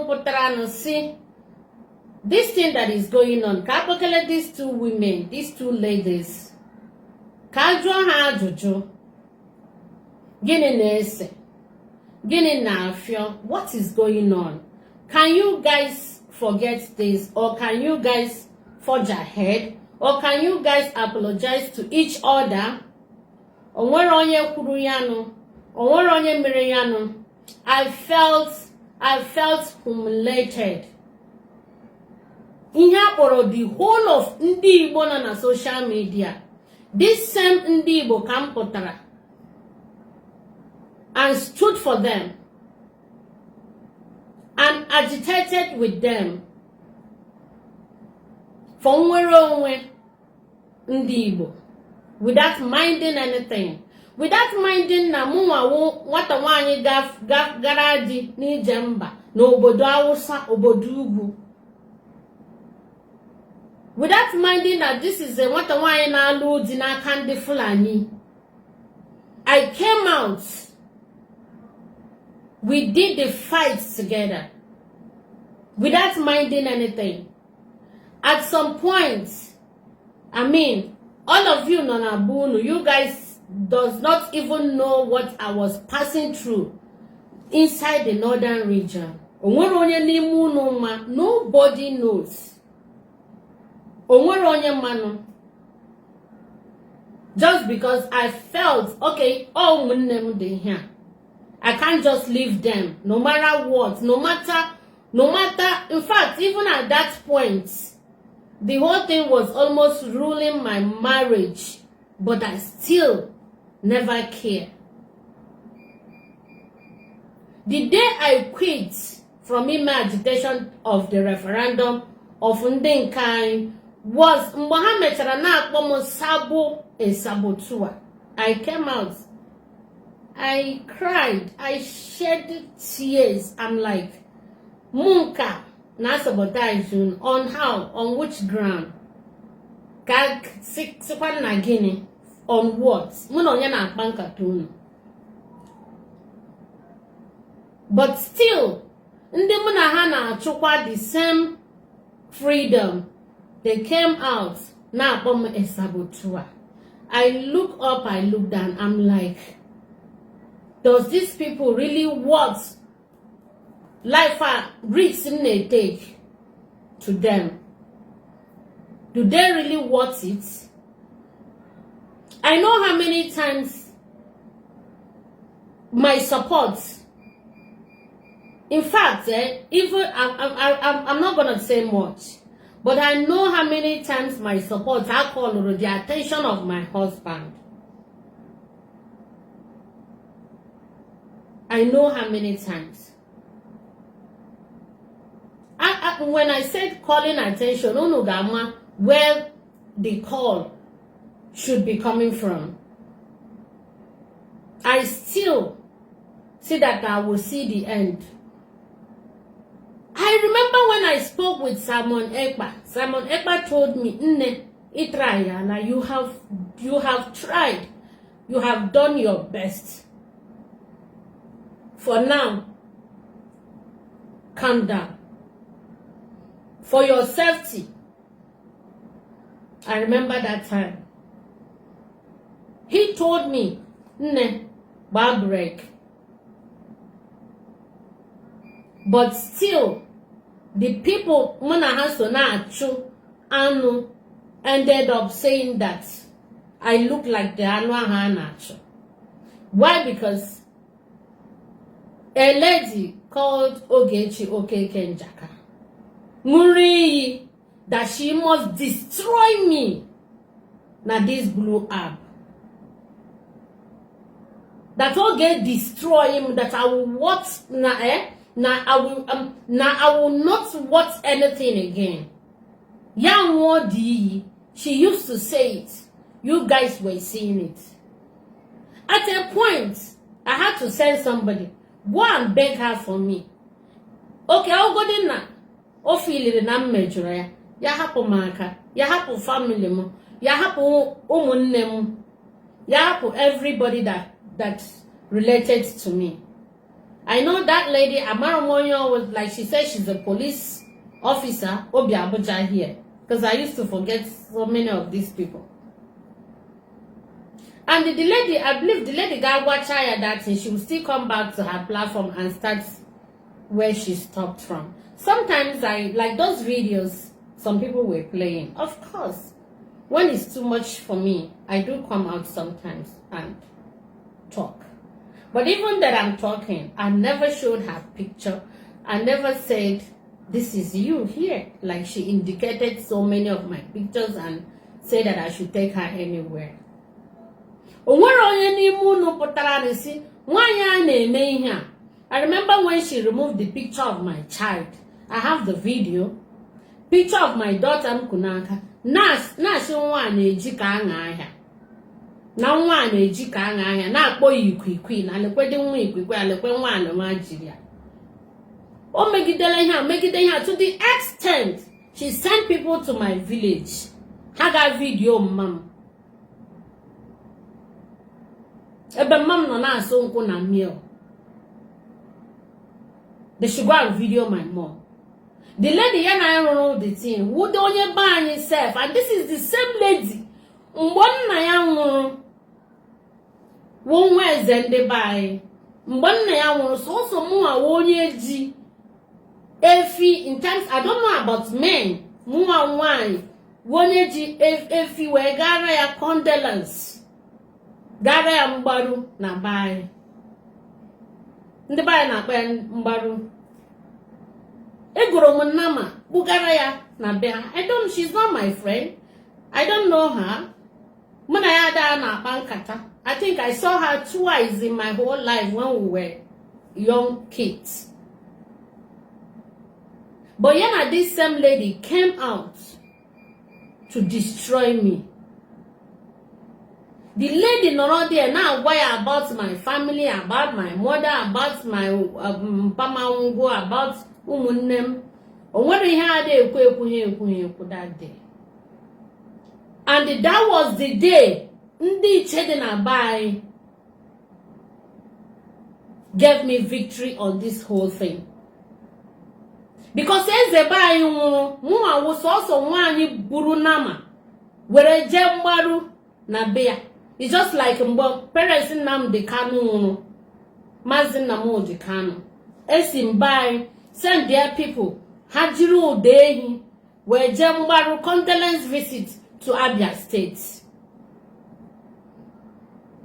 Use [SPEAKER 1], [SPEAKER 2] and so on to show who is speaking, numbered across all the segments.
[SPEAKER 1] Pụtaranụ si this thing that is going on, ka akpọkele these two women, these two ladies, ka a jụọ ha ajụjụ: gịnị na-ese, gịnị na-afịọ? What is going on? Can you guys forget this, or can you guys forge ahead, or can you guys apologize to each other? O nwere onye kwuru ya nụ, o nwere onye mere ya nụ. I felt humiliated. Ihe a kpọrọ the whole of ndị Igbo nọ na social media, this same ndị Igbo ka m pụtara and stood for them and agitated with them for nnwere onwe ndị Igbo without minding anything, without minding na mụnwawo nwata nwaanyị gara di n'ije mba n'obodo Awụsa, obodo ugwu, without minding that this is a nwata nwaanyị na-alụ di n'aka ndị Fulani. I came out, we did the fight together without minding anything. At some point, I mean, all of you nọ na bunu, you guys does not even know what I was passing through inside the northern region. O nwere onye n'ime unu ma? Nobody knows. O nwere onye manụ? Just because I felt, okay, ọ ụmụnne m dị here, I can't just leave them no matter what, no matter. In fact, even at that point, the whole thing was almost ruining my marriage, but I still never care. The day I quit from ime agitation of the referendum of ndị nke anyị was mgbe ha mechara na-akpọ m sabo, a saboteur. I came out, I cried, I shed tears. I'm like, mụ nka na sabotage unu on how, on which ground? Ka sịkwa na gịnị, on what? Mụ na onye na-akpa nkata unu? But still, ndị mụ na ha na-achụkwa the same freedom, they came out na-akpọ m a saboteur. I look up, I look down, I'm like, does these people really want life a risk m na-take to them? Do they really want it? I know how many times my support, in fact, even I'm not gonna say much, but I know how many times my support I called the attention of my husband. I know how many times. When I said calling attention, unu ga-ama where the call should be coming from. I still see that I will see the end. I remember when I spoke with Simon Ekpa. Simon Ekpa told me, "Nne, ị try, you have tried. You have done your best. For now, calm down. For your safety." I remember that time. He told me, "Nne, gbaa break." But still, the people mụ na ha so na-achụ anụ ended up saying that I look like the anụ ahụ a na-achụ. Why? Because a lady called Ogechi Okeke Njaka ṅụrụ iyi that she must destroy me na this blue app. That Oge destroy him, that I will what na eh na I will na I will not watch anything again. Ya ṅụọ dị iyi. She used to say it. You guys were seeing it. At a point, I had to send somebody, go and beg her for me. Okay, ọgọdị na o filiri na m mejọrọ ya, ya hapụ m aka, ya hapụ family m, ya hapụ ụmụnne m, ya hapụ everybody that related to me. I know that lady, amara m onye ọ was. Like she said, she's a police officer, obi Abuja here, because I used to forget so many of these people. And the lady, I believe the lady ga-agwacha ya that thing, she will still come back to her platform and start where she stopped from. Sometimes I like those videos some people were playing. Of course, when it's too much for me, I do come out sometimes and talk. But even that I'm talking, I never showed her picture. I never said, "This is you here." Like she indicated so many of my pictures and said that I should take her anywhere. O nwere onye n'ime unu pụtara na si nwaanyị a na-eme ihe a. I remember when she removed the picture of my child. I have the video. Picture of my daughter m kụ n'aka. Na-asị nwa na-eji ka aṅa ahịa. Na nwa na-eji ka aṅa ahịa na-akpọ ya ikwiikwi na lekwedị nwa ikwiikwi alekwe nwa alụma jiri ya. O megidere ihe a, megide ihe a, to the extent she sent people to my village. Ha ga video mma m. Ebe mma m nọ na-asụ nkwụ na mill. They should go and video my mom. The lady ya na rụrụ the thing, wude onye be anyị sef, and this is the same lady. Mgbe nna ya nwụrụ, wụ nwa eze ndị be anyị. Mgbe nna ya nwụrụ, sọsọ mụnwa wụ onye ji efi in terms, I don't know about men, mụnwa nwaanyị wụ onye ji efi wee gara ya condolence, gara ya mgbaru na be anyị. Ndị be anyị na-akpọ ya mgbaru. Egoro m nnama kpụgara ya na be ha. I don't, she's not my friend. I don't know her. Mụ na ya ada na-akpa nkata. I think I saw her twice in my whole life when we were young kids. But ya na this same lady came out to destroy me. The lady nọrọ there na-agwa ya about my family, about my mother, about my mpamango, about ụmụnne m. O nwere ihe a ekwu ekwu ha ekwu ha ekwu that day. And that was the day ndị iche dị na be anyị gave me victory on this whole thing. Because eze be anyị nwụrụ, mụnwa wụ sọsọ nwaanyị buru nama were jee mgbaru na be ya. It's just like mgbe parents Nnamdi Kanu nwụrụ, Maazị Nnamdi Kanu, esi mba anyị send their people, ha jiri ụda ehi wee jee mgbaru, condolence visit to Abia State.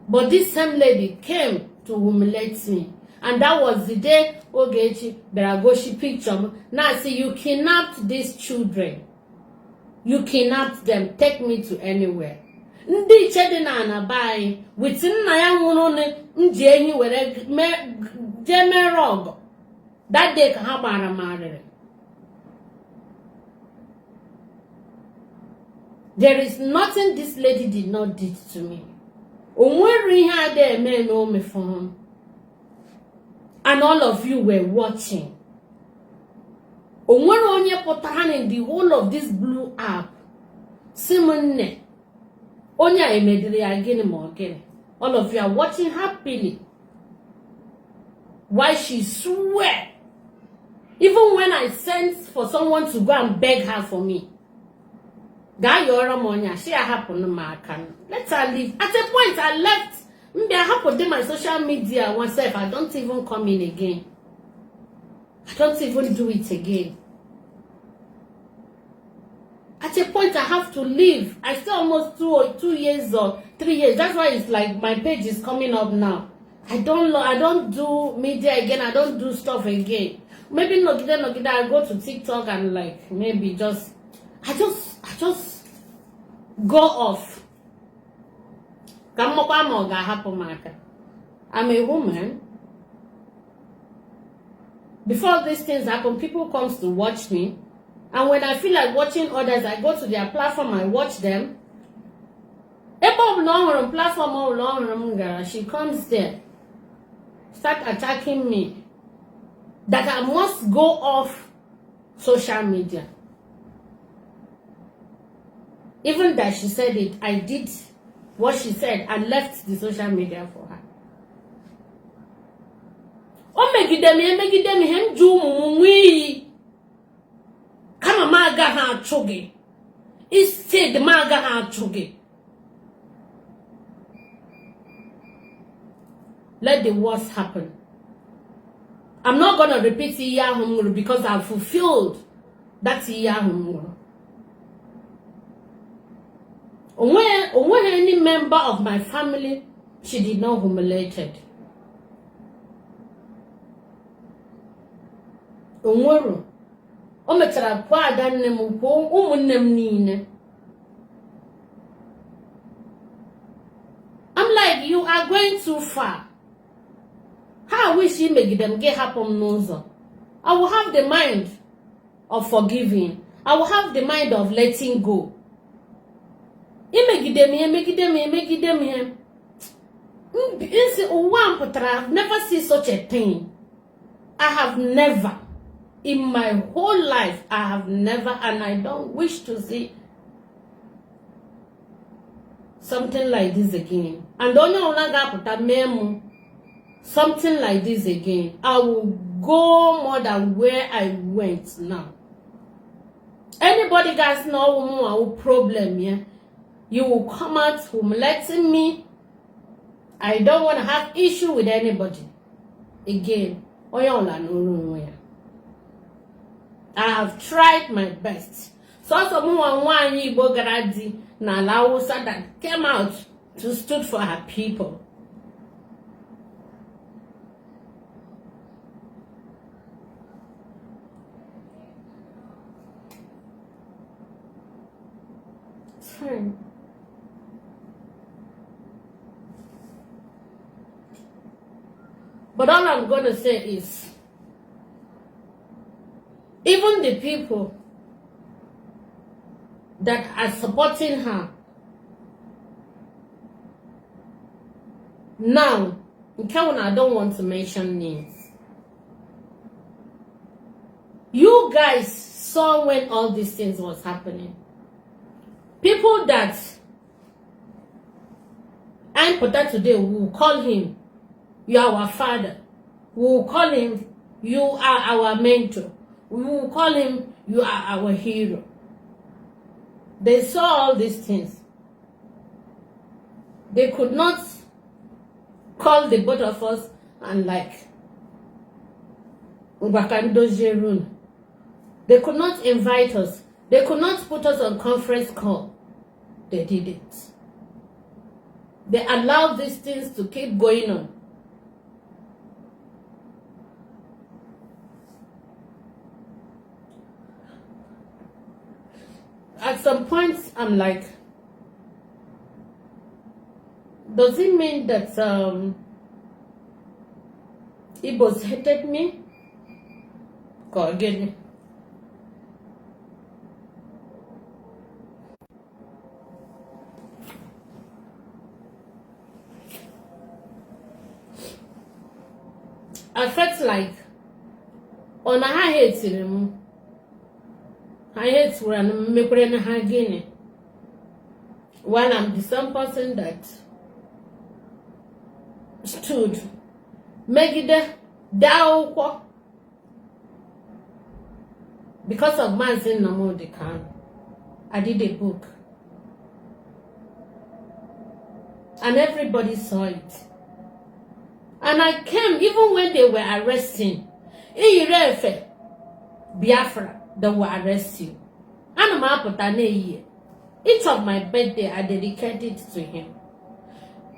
[SPEAKER 1] But this same lady came to humiliate me. And that was the day Ogechi bịara gosi picture m na-asị, "You kidnapped these children. You kidnapped them. Take me to anywhere." Ndị iche dị na ana be anyị with nna ya nwụrụ m ji ehi were jee mere ọgọ. That day ka ha gbara m arịrị. There is nothing this lady did not do to me. O nwere ihe ada eme na o mefọrọ m. And all of you were watching. O nwere onye pụtara in the whole of this blue app si m nne onye a emediri ya gịnị ma ọ gịnị. All of you are watching happily while she swear. Even when I sent for someone to go and beg her for me, gaa yọọrọ m onye a, she ahapụnụ m aka. Let her leave. At a point I left. Mbịa hapụ dị my social media myself. I don't even come in again. I don't even do it again. At a point I have to leave. I still almost 2 years or 3 years. That's why it's like my page is coming up now. I don't do media again. I don't do stuff again. Maybe nọgide nọgide, I go to TikTok and like maybe just I just go off. Ka m makwa ma ọ ga-ahapụ m aka. I'm a woman. Before these things happen, people comes to watch me. And when I feel like watching others, I go to their platform, I watch them. Ebe ọbụla ọ hụrụ m, platform ọbụla ọ hụrụ m gara, she comes there, start attacking me that I must go off social media. Even that she said it, I did what she said and left the social media for her. O megide m, emegide m ihe, m ji ụmụ m nwee iyi, kama m agaghị achụ gị, instead m agaghị achụ gị. Let the worst happen. I'm not gonna repeat iyi ahụ m ṅụrụ because I've fulfilled that iyi ahụ m ṅụrụ. Onweghị any member of my family she did not humiliated. Onwero. O mechara kwuo ada nne m, kwuo ụmụnne m niile. I'm like, you are going too far. Ha wish imegide m, gị hapụ m n'ụzọ. I will have the mind of forgiving. I will have the mind of letting go. Imegide m ihe, megide m ihe, megide m ihe. Nsi ụwa m pụtara, I've never seen such a thing. I have never in my whole life, I have never, and I don't wish to see something like this again. And onye ọbụla ga-apụta mee m something like this again, I will go more than where I went now. Anybody guys know mụ problem ya, you will come out humiliating me. I don't want to have issue with anybody again. Onye ọbụla n'oru onwe ya. I have tried my best. Sọsọ mụ nwa nwaanyị Igbo gara di n'ala Hausa that came out to stood for her people. It's fine. But all I'm going to say is, even the people that are supporting her now, nke I don't want to mention names. You guys saw when all these things was happening. People that I'm put today will call him, "You are our father." We will call him, "You are our mentor." We will call him, "You are our hero." They saw all these things. They could not call the both of us and like, Ngwakandojerun. They could not invite us. They could not put us on conference call. They didn't. They allowed these things to keep going on. At some point, I'm like, does it mean that Igbos hated me? Ka ọ gịnị? I felt like ọ na ha hatiri m, ha hatewara m, mekwere na ha gịnị, while I'm the same person that stood megide, dee akwụkwọ because of Maazị Nnamdi Kanu. I did a book and everybody saw it, and I came even when they were arresting. Iyiri efe Biafra, they will arrest you. Ana m apụta n'ehihie. Each of my birthday, I dedicate it to him.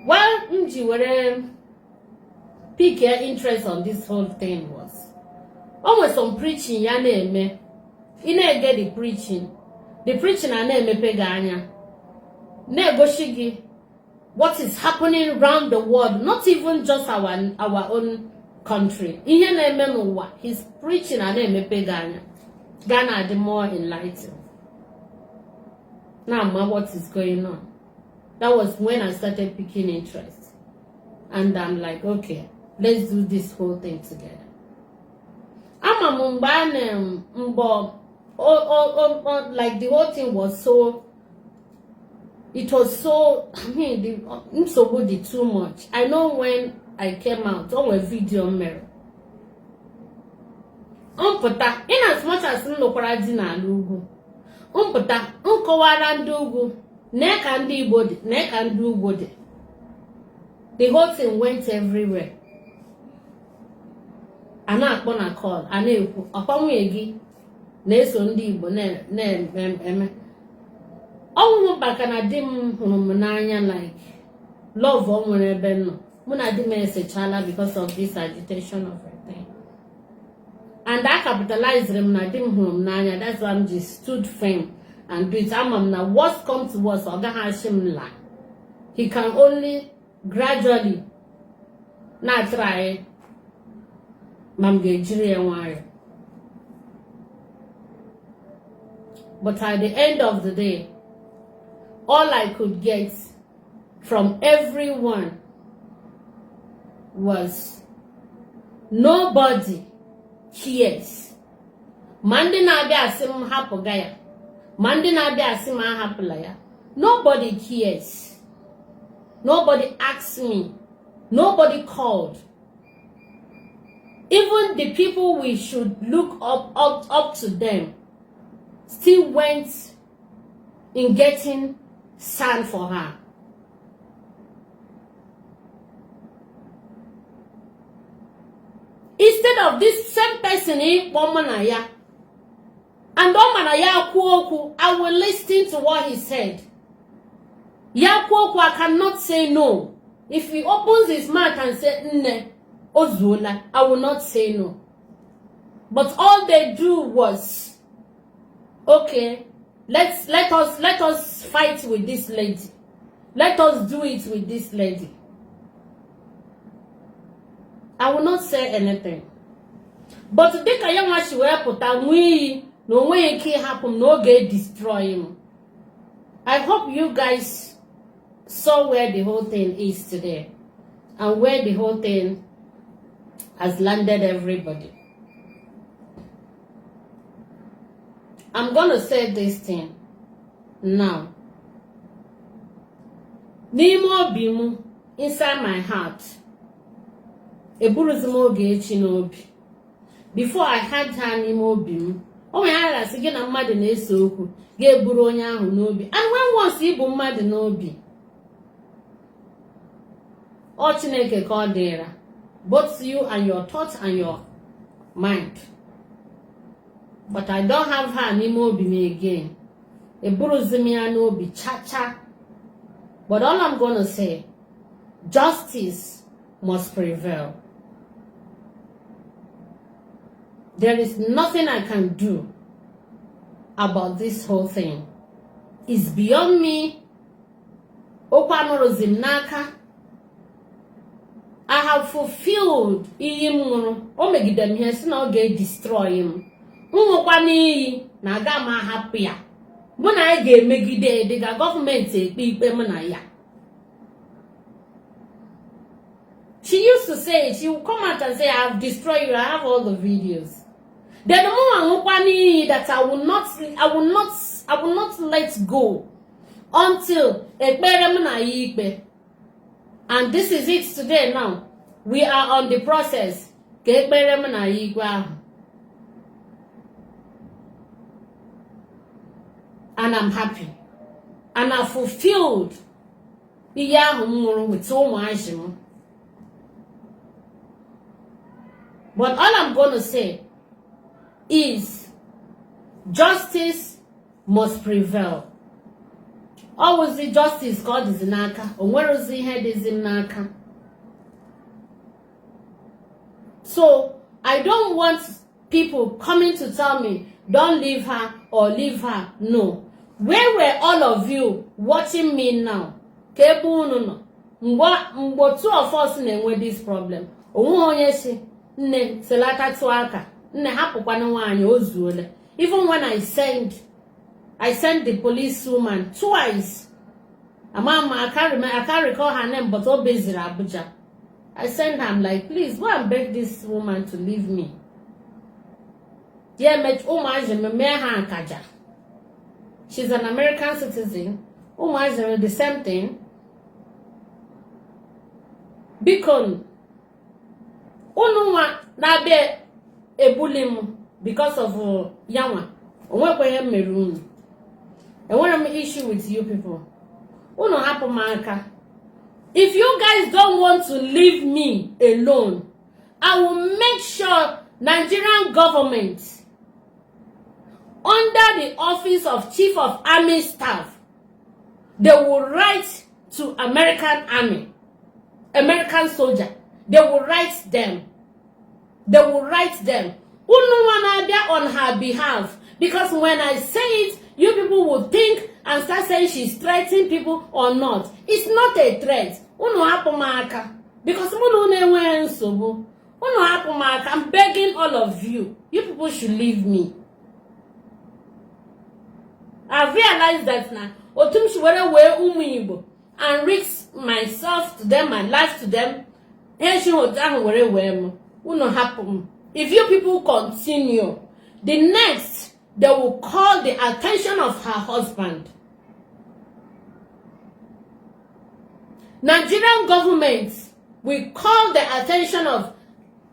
[SPEAKER 1] Well, m ji were pick your interest on this whole thing was, o nwere some preaching ya na-eme. Ị na-ege the preaching a na-emepe gị anya, na-egosi gị what is happening round the world, not even just our own country, ihe na-eme n'ụwa. His preaching a na-emepe gị anya, ga na-adị more enlightened, na-ama what is going on. That was when I started picking interest and I'm like, okay, let's do this whole thing together. Ama m mgbe a na mgbe like the whole thing was so, it was so, I mean, the nsogbu dị too much. I know when I came out, o nwere video m mere. Mpụta, in as much as m lụkwara di n'ala ugwu, mpụta nkọwara ndị ugwu nee ka ndị Igbo dị, nee ka ndị ugwu dị. The whole thing went everywhere. A na-akpọ na call, a na-ekwu ọkwa nwunye gị na-eso ndị Igbo na-eme ọnwụnwụ, maka na di m hụrụ m n'anya, like love o nwere ebe m nọ. Mụ na di m esechala because of this agitation of a thing, and I capitalized m na di m hụrụ m n'anya. That's why m ji stood firm and do it. Ama m na worst come to worst, ọ gaghị achị m la. He can only gradually na-atry ma m ga-ejiri ya nwayọ. But at the end of the day, all I could get from everyone was nobody cares. Ma ndị na-abịa asị m hapụga ya, ma ndị na-abịa asị m ahapụla ya, nobody cares. Nobody asked me, nobody called. Even the people we should look up to them still went in getting sand for her. Instead of this same person ịkpọ mụ na ya, and ọ ma na ya kwuo okwu, I will listen to what he said. Ya kwuo okwu, I cannot say no. If he opens his mouth and say, "Nne, ozuola," I will not say no. But all they do was, "Okay, let us fight with this lady. Let us do it with this lady." I will not say anything. But dịka ya nwa si wee pụta nwee iyi na o nweghị ike ịhapụ m na oge destroy m. I hope you guys saw where the whole thing is today and where the whole thing has landed everybody. I'm gonna say this thing now. N'ime obi m, inside my heart, eburuzi m Ogechi n'obi. Before I had her n'ime obi m, o nwere ha gasị gị na mmadụ na-ese okwu, ga-eburu onye ahụ n'obi. And when once ịbụ mmadụ n'obi, ọ Chineke ka ọ dịra, both you and your thoughts and your mind. But I don't have her n'ime obi m again. Eburuzi m ya n'obi cha cha. But all I'm gonna say, justice must prevail. There is nothing I can do about this whole thing. It's beyond me. Okwu anụrụzi m n'aka. I have fulfilled iyi m ṅụrụ. O megide m ihe si na ọ ga-edestroy m. M nwekwa n'iyi na aga m ahapụ ya. Mụ na ya ga-emegide dịka gọọmenti ekpe ikpe mụ na ya. She used to say, she would come out and say, "I have destroyed you." I have all the videos. Then mụ nwekwa n'iyi that I will not let go until ekpere m na ya ikpe. And this is it today now. We are on the process ka ekpere m na ya ikpe ahụ. And I'm happy. And I fulfilled ihe ahụ m ṅụrụ with ụmụazị m. But all I'm going to say is justice must prevail. Ọ wụzi justice ka ọ dịzi n'aka, o nwerozi ihe dịzi m n'aka. So I don't want people coming to tell me, "Don't leave her" or "Leave her." No. Where were all of you watching me now? Ka ebe unu nọ mgbe two of us na-enwe this problem? Onweghị onye si, "Nne, selatatụ aka, nne, hapụkwana nwaanyị, o zuola." Even when I sent the police woman twice. Ama I can't recall her name, but o beziri Abuja. I sent her, I'm like, "Please go and beg this woman to leave me." Ya ụmụazị m mee ha nkaja. She's an American citizen. Ụmụazị m, the same thing. Biko, unu nwa na-abịa ebuli m. Because of yanwa onwekwa ihe m mere unu. Enwere m issue with you people. Unu hapụ m aka. If you guys don't want to leave me alone, I will make sure Nigerian government, under the office of Chief of Army Staff, they will write to American Army, American soldier. They will write them. They will write them. Unu nwa na-abịa on her behalf. Because when I say it, you people will think and start saying she's threatening people or not. It's not a threat. Unu hapụ m aka. Because mụ na unu enweghị nsogbu. Unu hapụ m aka. I'm begging all of you. You people should leave me. I've realized that na otu m si were wee ụmụ Igbo and risk myself to them, my life to them, ha esighị otu ahụ were wee m. Unu hapụ m. If you people continue, the next they will call the attention of her husband. Nigerian government will call the attention of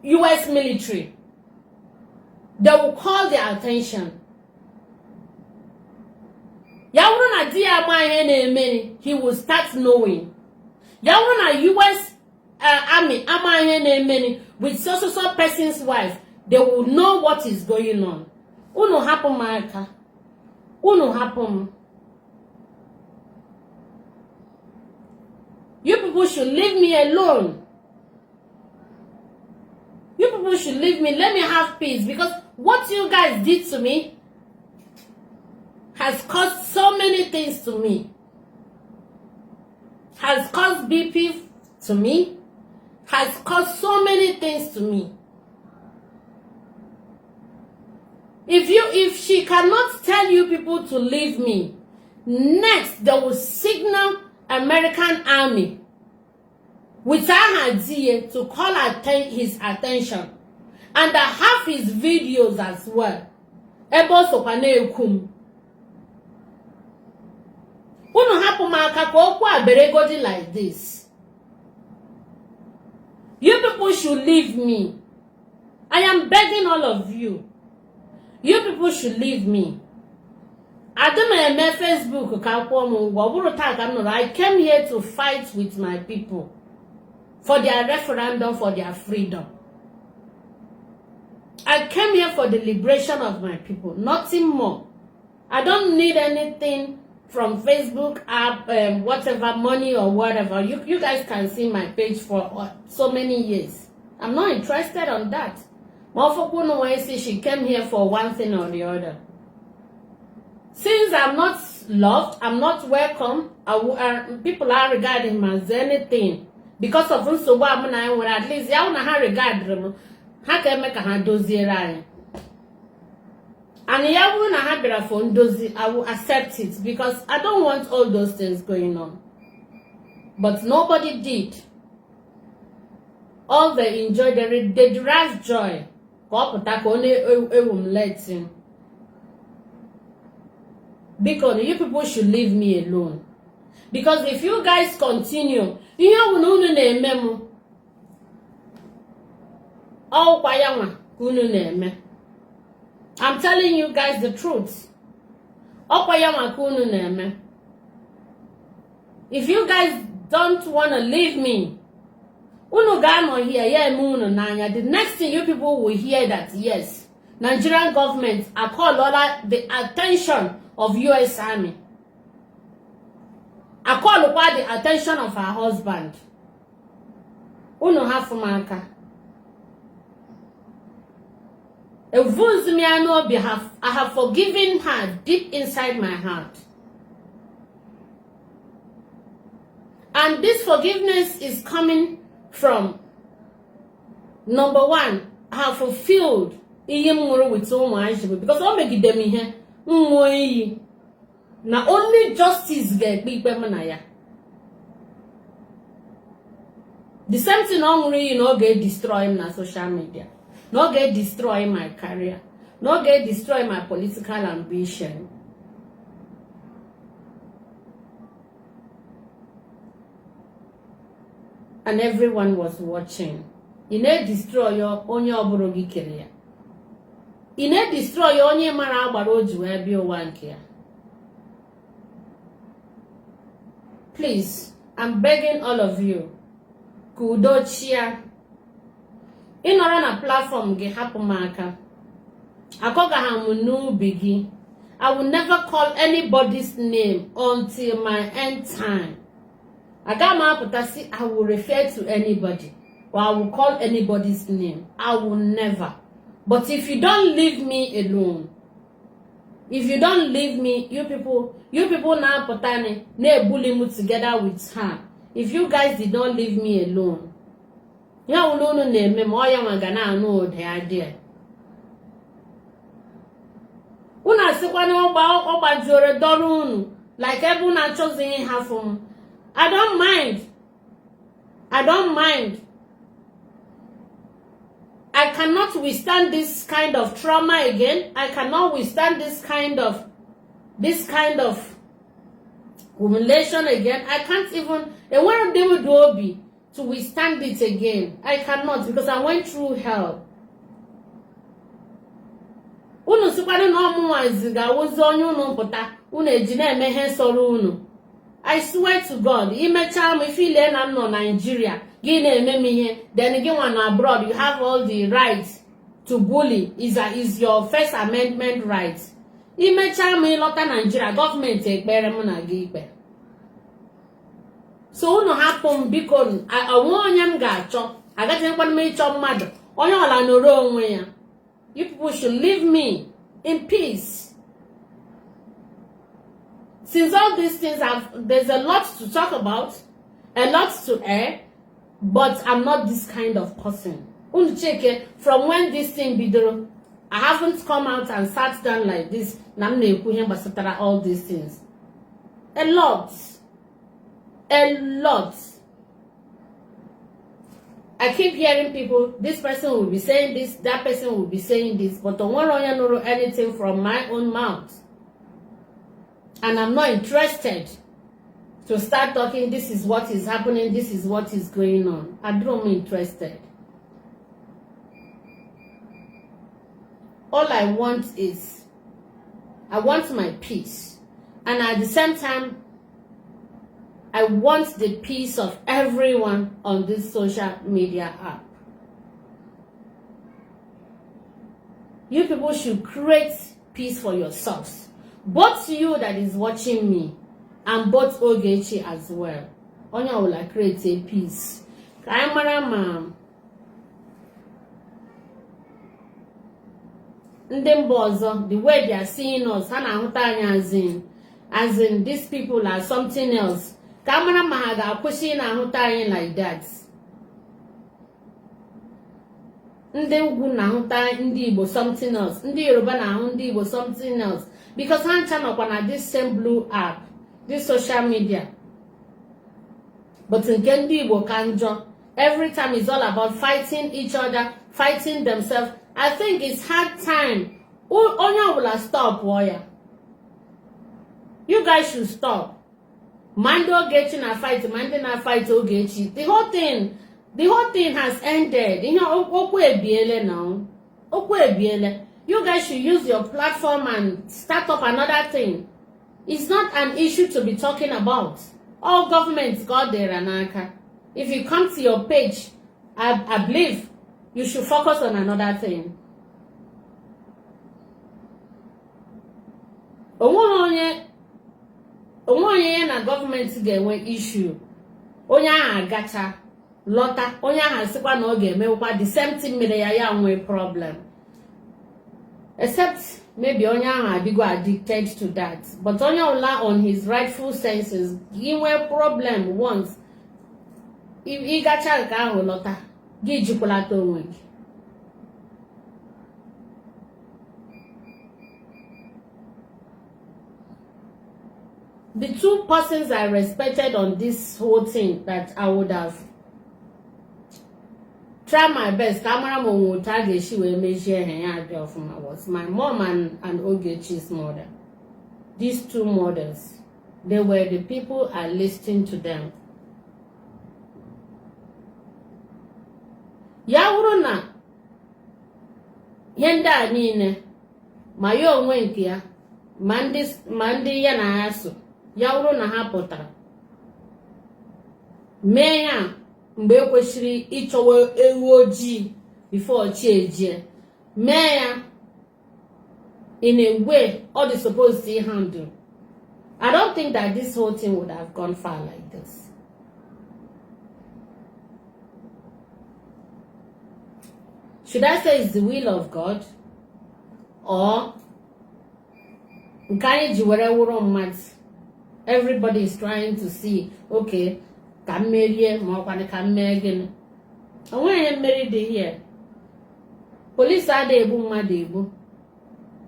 [SPEAKER 1] US military. They will call their attention. Ya bụrụ na di ya ama ihe na-eme, he will start knowing. Ya bụrụ na US army ama ihe na-eme with so so so person's wife, they will know what is going on. Unu hapụ m aka. Unu hapụ m. You people should leave me alone. You people should leave me. Let me have peace, because what you guys did to me has caused so many things to me. Has caused BP to me. Has caused so many things to me. If she cannot tell you people to leave me, next they will signal American Army with aha di ya to call his attention, and I have his videos as well. Ebe ọ sokwa na-ekwu m. Unu hapụ m aka ka okwu a beregodi like this. You people should leave me. I am begging all of you. You people should leave me. Adị m eme Facebook ka akwụọ m ụgwọ. Ọ bụrụ taa ka m nụrụ. I came here to fight with my people for their referendum, for their freedom. I came here for the liberation of my people, nothing more. I don't need anything from Facebook app, whatever, money or whatever. You guys can see my page for so many years. I'm not interested on that. She came here for one thing or the other. Since I'm not loved, I'm not welcome, people are regarding me as anything. Because of nsogbu a mụ na ya nwere, at least ya na ha regard m, ha ka eme ka ha doziere anyị. And ya bụrụ na ha bịara for ndozi, I will accept it, because I don't want all those things going on. But nobody did. All they enjoy, they derive joy. Ka ọ pụta ka ọ na-ewu m leti. Biko, you people should leave me alone. Because if you guys continue, ihe ọ bụla unu na-eme m, ọkwa ya nwa ka unu na-eme. I'm telling you guys the truth. Ọkwa ya nwa ka unu na-eme. If you guys don't want to leave me, unu ga-anọ here ya eme unu n'anya. The next thing you people will hear that yes, Nigerian government akọlọla the attention of US Army. Akọlụkwa the attention of her husband. Unu hafụ m aka. Evunzi m ya n'obi. I have forgiven her deep inside my heart. And this forgiveness is coming from, number one, I have fulfilled ihe m nwere with ụmụazị, because o megide m ihe m ṅụọ iyi na only justice ga-ekpe ikpe m na ya. The same thing ọ ṅụrụ iyi na ọ ga-edestroy m na social media, na ọ ga-edestroy my career, na ọ ga-edestroy my political ambition. And everyone was watching. Ị na-edestroy onye ọ bụrụ gị kere ya. Ị na-edestroy onye mara agbara o ji wee bịa ụwa nke ya. Please, I'm begging all of you ka udo chia. Ị nọrọ na platform gị, hapụ m aka. Akọgaghị m n'ubi gị. I will never call anybody's name until my end time. Aga m apụta sị I will refer to anybody or I will call anybody's name. I will never. But if you don't leave me alone, if you don't leave me, you people na-apụta na-ebully m together with her. If you guys did not leave me alone, ya wụrụ unu na-eme ma ọ ya nwa ga na-anụ ụda ya dị ya. Unu asịkwa na ọ gbajuoro dọrọ unu like ebe unu achọzighị ịhafụ m. I don't mind. I don't mind. I cannot withstand this kind of trauma again. I cannot withstand this kind of humiliation again. I can't even, enwere ndị m dị obi to withstand it again. I cannot, because I went through hell. Unu sikwanụ na ọmụnwazi ga-awụzi onye unu pụta unu eji na-eme ihe sọrọ unu. I swear to God, imechaa m ife ile na m nọ Nigeria, gị na-eme m ihe, then gị nwa na abroad, you have all the right to bully. Is your First Amendment right. Imechaa m, ịlọta Nigeria, gọọmenti ekpere mụ na gị ikpe. So unu hapụ m, biko. Onwe onye m ga-achọ, agaghịkwana m ịchọ mmadụ. Onye ọla nọrọ onwe ya. You people should leave me in peace. Since all these things have, there's a lot to talk about, a lot to air, but I'm not this kind of person. Unu cheke from when this thing bidoro, I haven't come out and sat down like this na m na-ekwu ihe gbasatara all these things. A lot, a lot. I keep hearing people, this person will be saying this, that person will be saying this, but onwere onye nụrụ anything from my own mouth. And I'm not interested to start talking, "This is what is happening, this is what is going on." I don't interested. All I want is, I want my peace. And at the same time, I want the peace of everyone on this social media app. You people should create peace for yourselves. Both you that is watching me and both Ogechi as well. Onye ọbụla create a peace. Ka anyị mara ma ndị mba ọzọ, the way they are seeing us, ha na-ahụta anyị as in these people are something else. Ka a mara ma ha ga-akwụsị ị na-ahụta anyị like that. Ndị ugwu na-ahụta ndị Igbo something else, ndị Yoruba na-ahụ ndị Igbo something else, because ha ncha nọkwa na this same blue app, this social media, but nke ndị Igbo ka njọ. Every time is all about fighting each other, fighting themselves. I think it's hard time onye ọbụla stop ya. You guys should stop. Ma ndị Ogechi na fight, ma ndị na fight Ogechi, the whole thing has ended. Ihe okwu ebiele na okwu ebiele. You guys should use your platform and start up another thing. It's not an issue to be talking about. All governments ka ọ dịra n'aka. If you come to your page, I believe you should focus on another thing. Onwe onye ya na gọọmenti ga-enwe issue, onye ahụ agacha lọta, onye ahụ asịkwa na ọ ga-emewekwa the same thing mere ya ya nwee problem, except maybe onye ahụ adịgo addicted to that. But onye ọbụla on his rightful senses, gị nwee problem once, ịgacha nke ahụ lọta, gị jikwalata onwe gị. The two persons I respected on this whole thing that I would have tried my best ka amara m onwe otu a ga-esi wee mejie ihe ya adị ọfụma was my mom and Ogechi's mother. These two mothers, they were the people I listened to them. Ya wụrụ na ihe ndị a niile Ma ya onwe nke ya, ma ndị ya na ya so, ya wụrụ na ha pụtara mee ya mgbe ekwesịrị ịchọwa ewu ojii before chi ejie, mee ya in a way ọ dị supposed to handle, I don't think that this whole thing would have gone far like this. Should I say it's the will of God or nke anyị ji were wụrụ mmadụ? Everybody is trying to see, okay, ka m merie, ma ọkwanụ ka m mee gịnị. Onweghị ihe mmeri dị here. Police ada egbu mmadụ egbu,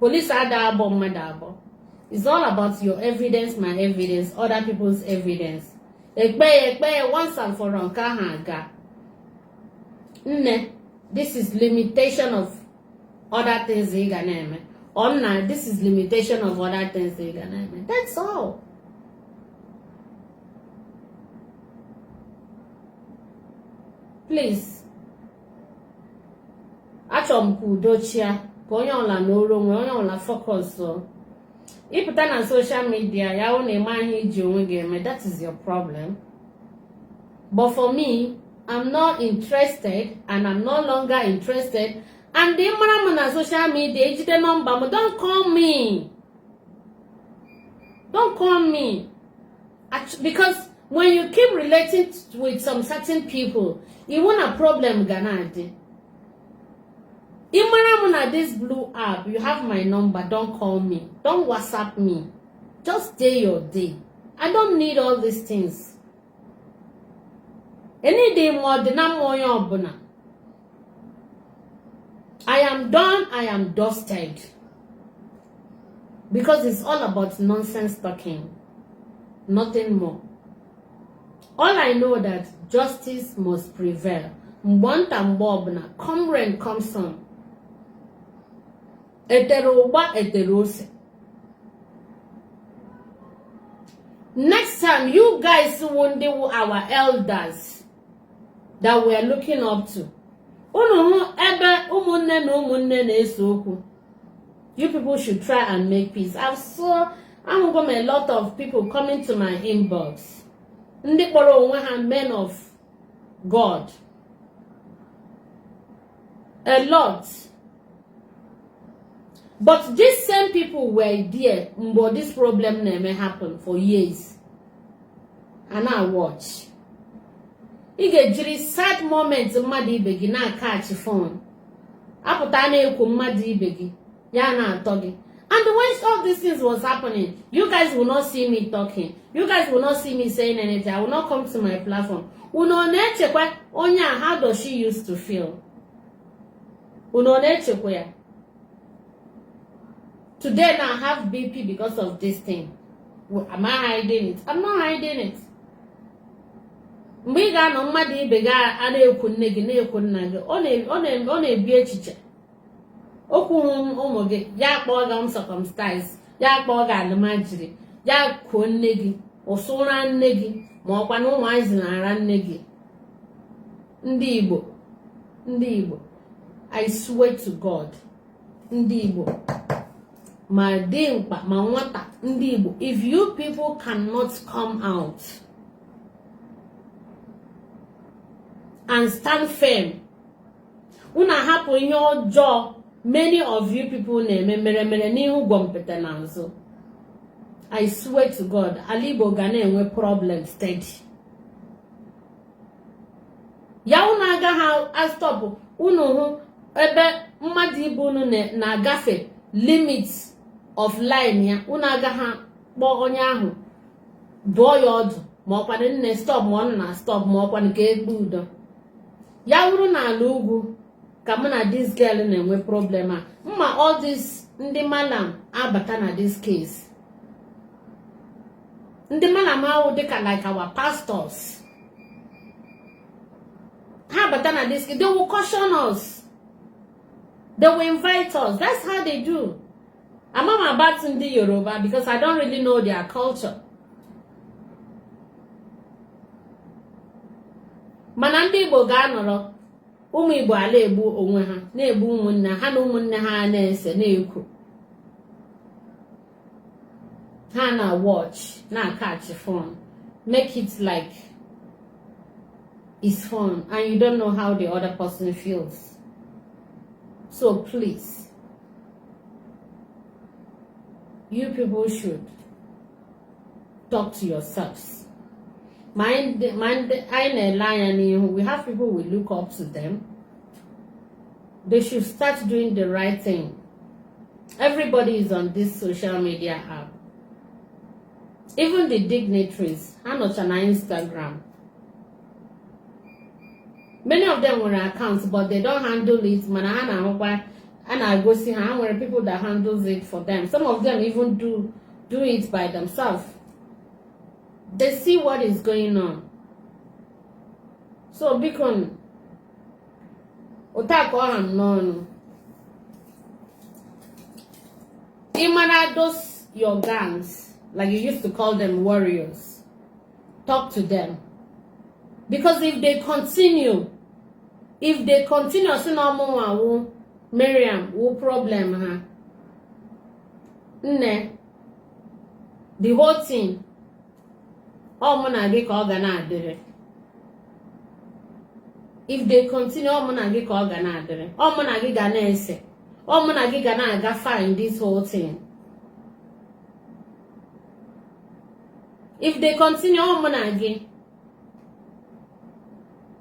[SPEAKER 1] police ada abọ mmadụ abọ. It's all about your evidence, my evidence, other people's evidence. Ekpe ya, ekpe ya once and for all, nke ahụ aga. Nne, this is limitation of other things ị ga na-eme. Ọ nna, this is limitation of other things ị ga na-eme. That's all. Please, achọrọ m ka udo chia, ka onye ọla n'oru onwe, onye ọla focus. Ịpụta na social media ya hụ na ịma ihe iji onwe gị eme, that is your problem. But for me, I'm not interested and I'm no longer interested. And ị mara m na social media, ejide nọmba m, don't call me, don't call me, because when you keep relating with some certain people, iwu na problem ga na-adị. Ị mara m na this blue app, you have my number, don't call me, don't WhatsApp me. Just day your day. I don't need all these things. Any ma ọ dị na mma onye ọbụla. I am done, I am dusted, because it's all about nonsense talking, nothing more. All I know that justice must prevail. Mgbe nta, mgbe ọbụla, come rain, come sun, etere ụgba, etere ose. Next time, you guys wụ ndị wụ our elders that we are looking up to, unu hụ ebe ụmụnne na ụmụnne na-ese okwu, you people should try and make peace. I've saw, ahụgo m a lot of people coming to my inbox, ndị kpọrọ onwe ha men of God, a lot. But these same people were there mgbe this problem na-eme happen for years and I watch. Ị ga-ejiri sad moment mmadụ ibe gị na-akachi phone, apụta na-ekwu mmadụ ibe gị, ya na-atọ gị. And when all these things was happening, you guys will not see me talking, you guys will not see me saying anything. I will not come to my platform. Unu ọ na-echekwa onye a, how does she used to feel? Unu ọ na-echekwa ya? Today now, I have BP because of this thing. Well, am I hiding it? I'm not hiding it. Mgbe ị ga-anọ, mmadụ ibe gị a na-ekwu nne gị, na-ekwu nna gị, ọ na-ebi echiche okwu ụmụ gị, ya kpọọ gị uncircumcised, ya kpọọ gị alụmajiri, ya kwuo nne gị ụsụra nne gị, ma ọkwa na ụmụazị na-ara nne gị. Ndị Igbo, ndị Igbo, I swear to God, ndị Igbo, ma dimkpa ma nwata, ndị Igbo, if you people cannot come out and stand firm, unu ahapụ ihe ọjọọ many of you people na-eme mere mere n'ihu gwọmpịta n'azụ, I swear to God, ala Igbo ga na-enwe problem steady. Ya unu agaghị astop. Unu hụ ebe mmadụ ibe unu na-agafe limit of line ya, unu agaghị kpọọ onye ahụ, dụọ ya ọdụ, ma ọkwanụ nne stop, ma ọ na stop, ma ọkwanụ ka ekpe udo. Ya wụrụ n'ala ugwu ka mụ na this girl na-enwe problem a, mma all this ndị malam abata na this case. Ndị malam ahụ dịka like our pastors, ha bata na this case, they will caution us, they will invite us. That's how they do. Ama m about ndị Yoruba because I don't really know their culture, mana ndị Igbo ga-anọrọ, ụmụ Igbo ala egbu onwe ha, na-egbu ụmụnne ha na ụmụnne ha, na-ese na-ekwu. Ha na watch, na catch phone, make it like it's fun, and you don't know how the other person feels. So please, you people should talk to yourselves. Mind, mind, anyị na-ele anya n'ihu. We have people we look up to them. They should start doing the right thing. Everybody is on this social media app. Even the dignitaries, ha nọcha na Instagram. Many of them nwere accounts, but they don't handle it. Mana ha na-ahụkwa a na-agosi ha, ha nwere people that handles it for them. Some of them even do it by themselves. They see what is going on. So biko, ụta ka ọ ha m n'ọnụ. Ị mara those your gangs, like you used to call them, warriors, talk to them. Because if they continue sị na ọmụnwa wụ Mariam wụ problem ha, nne, the whole thing, ọ mụ na gị ka ọ ga na-adịrị. If they continue, ọ mụ na gị ka ọ ga na-adịrị, ọ mụ na gị ga na-ese, ọ mụ na gị ga na-aga find this whole thing. If they continue, ọ mụ na gị.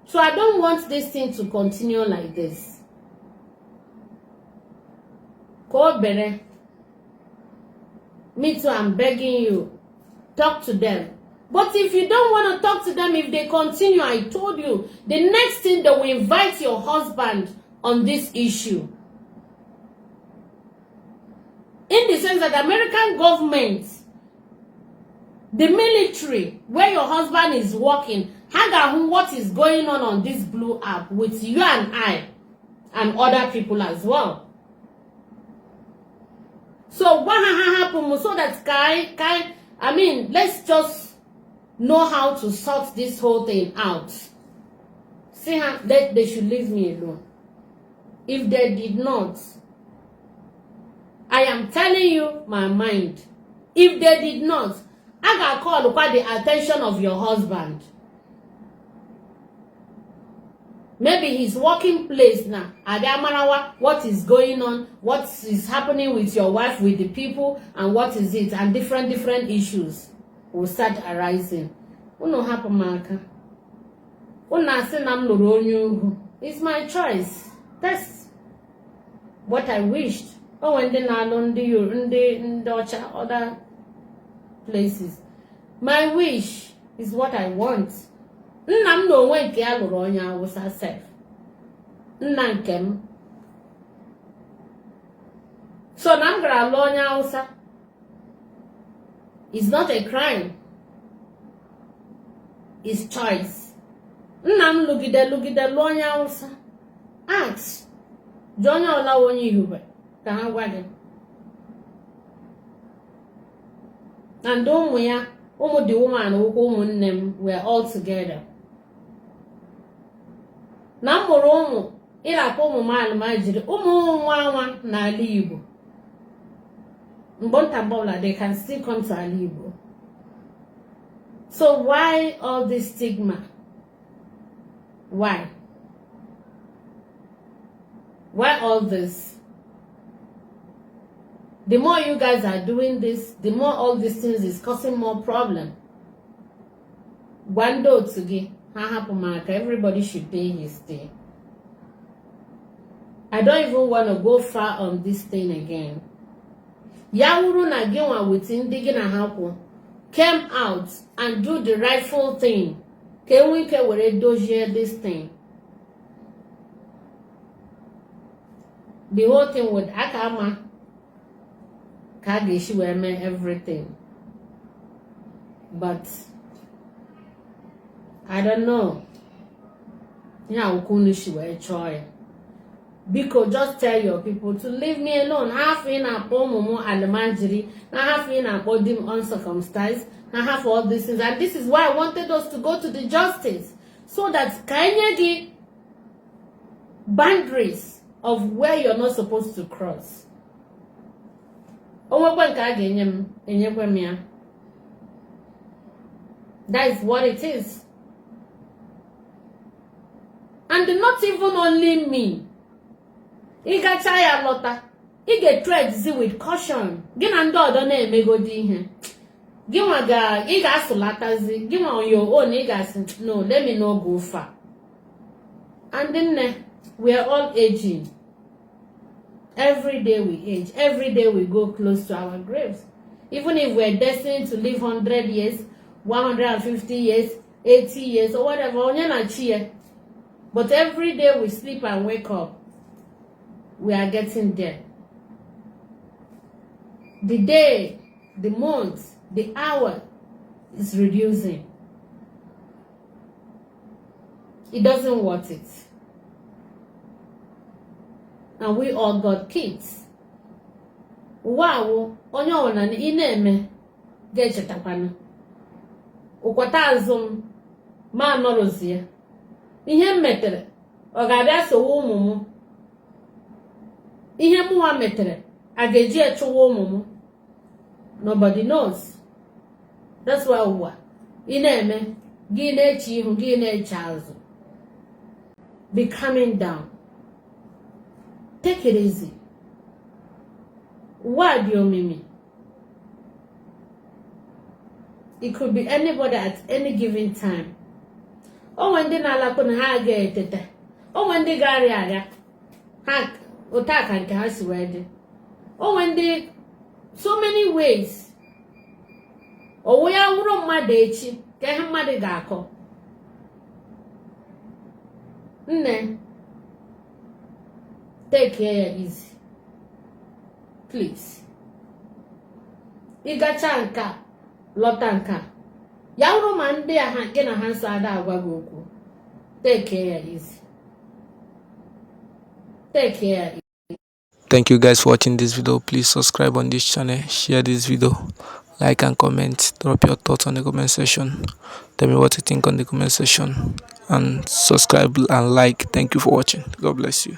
[SPEAKER 1] So I don't want this thing to continue like this. Ka o bere. Me too, I'm begging you, talk to them. But if you don't want to talk to them, if they continue, I told you, the next thing, they will invite your husband on this issue. In the sense that the American government, the military, where your husband is working, ha ga-ahụ what is going on this blue app with you and I and other people as well. So gwa ha ha hapụ m so that ka anyị, I mean, let's just know how to sort this whole thing out. See how they should leave me alone. If they did not, I am telling you my mind. If they did not, I ga call the attention of your husband. Maybe his working place now. Abịa marawa what is going on, what is happening with your wife, with the people, and what is it, and different different issues will start arising. Unu hapụ m aka. Unu asị na m lụrụ onye ugwu. It's my choice. That's what I wished. O nwere ndị na-alụ ndị ndị ọcha, other places. My wish is what I want. Nna m na onwe nke ya lụrụ onye Awụsa sef. Nna nke m. So na m gara lụọ onye Awụsa is not a crime. It's choice. Nna m lụgide lụgide lụọ onye Awụsa. Ask. Jụọ onye ọla onye Ihube ka ha gwa gị. And ụmụ ya, ụmụ the woman ụkwụ ụmụnne m were all together. Na m mụrụ ụmụ ịrapụ ụmụ m alụmajiri ụmụ nwa nwa n'ala Igbo. Mgbe nta mgbe ọbụla, they can still come to ala Igbo. So why all this stigma? Why? Why all this? The more you guys are doing this, the more all these things is causing more problem. Gwa ndị otu gị ha hapụ m aka. Everybody should day his day. I don't even want to go far on this thing again. Ya wuru na gị nwa with ndị gị na ha kwụ came out and do the rightful thing ka enwe ike were dozie this thing. The whole thing would aka ama ka a ga-esi wee mee everything. But I don't know. Ihe akwụkwọ unu si wee chọọ ya. Biko, just tell your people to leave me alone. Ha hafụ ị na-akpọ ụmụ m almajiri, ha hafụ ị na-akpọ di m uncircumcised, ha hafụ all these things. And this is why I wanted us to go to the justice, so that ka enye gị boundaries of where you're not supposed to cross. O nwekwe nke a ga-enye m, enyekwe m ya. That is what it is. And not even only me. Ị gacha ya lọta, ị ga-tread with caution. Gị na ndị ọdọ na-emegodi ihe, gị nwa ga ị ga-asụlatazi gị nwa on your own. Ị ga-asị, "No, let me no go far." And nne, we are all aging. Every day we age, every day we go close to our graves. Even if we're destined to live 100 years, 150 years, 80 years or whatever, onye na chi ya. But every day we sleep and wake up, we are getting there. The day, the month, the hour is reducing. It doesn't worth it. And we all got kids. Ụwa awụ onye ọbụla ị na-eme ga-echetakwanụ ụkwata azụ m ma nọrọzie ihe m metere, ọ ga-abịa sowe ụmụ m. Ihe mụnwa metere, a ga-eji echụwa ụmụ m? Nobody knows. That's why ụwa ị na-eme, gị na-eche ihu, gị na-eche azụ. Be calming down, take it easy. Ụwa dị omimi. It could be anybody at any given time. O nwere ndị na-alakpụ na ha ga-etete, o nwere ndị ga-arịa arịa ha otu a ka nke ha si wee dị, o nwere ndị, so many ways. Owu ya wụrụ mmadụ echi ka ihe mmadụ ga-akọ. Nne, take care easy, please. Ịgacha nke a, lọta nke a, ya wụrụ ma ndị a ha gị na ha nso ada agwa gị okwu, take care easy, take care.
[SPEAKER 2] Thank you guys for watching this video. Please subscribe on this channel, share this video, like and comment. Drop your thoughts on the comment section. Tell me what you think on the comment section, and subscribe and like. Thank you for watching. God bless you.